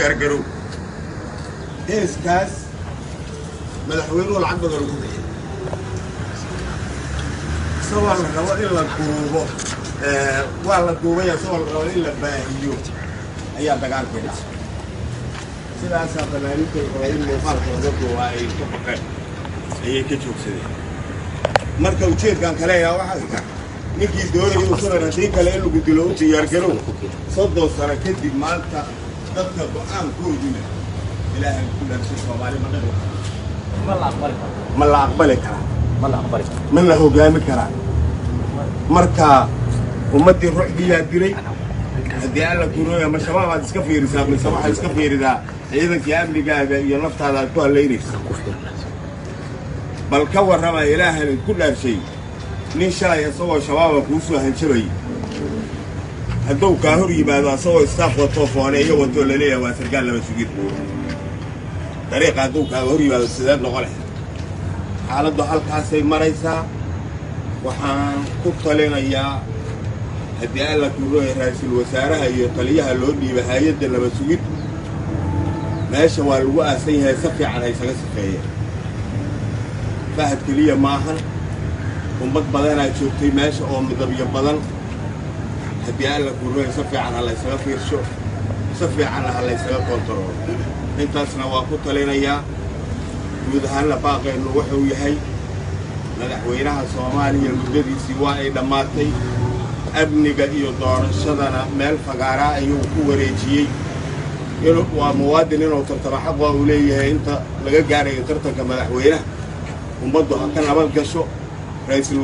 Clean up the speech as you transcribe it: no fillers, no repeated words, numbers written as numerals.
Diyaargarow. Heeskaas madaxweynuhu lacag badan ugu bixi, isagoo la rabo in la duubo. Waa la duubay, isagoo la rabo in la baahiyo ayaa dagaalkii dhacay. Sidaasaa fanaaniinta rabay in muuqaalka laga duubaa ay ka baqeen, ayay ka joogsadeen. Marka ujeedkan kaleeyaa waxaa tahay, ninkii doonaya inuu sanar, haddii kale in lagu dilo u diyaargarow. 30 sano kadib maanta dadka go-aankooduna, Ilaahay ku dharshay, Soomaali ma dhaqi kara? Ma la aqbali karo. Ma la aqbali karaa? Ma la aqbali karo. Ma la hogaami karaa? Marka ummaddii ruuxdiyaa dilay. Haddii Alla kurooya, ma Shabaab aad iska fiirisaa mise waxaad iska fiiridaa ciidankii amnigaaga iyo naftaada aad ku hallaynaysa? Bal ka warrama, Ilaahan idku dhaarshay, nin shalay isagoo Shabaaba kuu soo hanjabayay hadduu kaa hor yimaado asagoo istaaf watoo fooneeyo watoo laleeyahay waa sarkaal laba sugid dariiqa, hadduu kaa hor yimaado, sideed noqo leh? Xaaladdu halkaasay maraysaa. Waxaan ku talinayaa, haddii Alla kurooya, ra-iisul wasaaraha iyo taliyaha loo dhiiba hay-adda nabad sugid, meesha waa lagu aasan yahay, si fiican ha isaga sifeeyeen. Fahad keliya maahan, ummad badanaa joogtay meesha oo midabyo badan. Haddii Alla kurooya, si fiican ha laysaga fiirsho, si fiicanna ha laysaga kontaroolo. Intaasna waa ku talinayaa. Guud ahaanna baaqeennu wuxuu yahay, madaxweynaha Soomaaliya muddadiisii waa ay dhammaatay, amniga iyo doorashadana meel fagaaraa ayuu ku wareejiyey. Waa muwaadin, inuu tartamo xaq waa uu leeyahay. Inta laga gaarayo tartanka madaxweynaha, ummaddu ha ka nabad gasho. Ra-iisul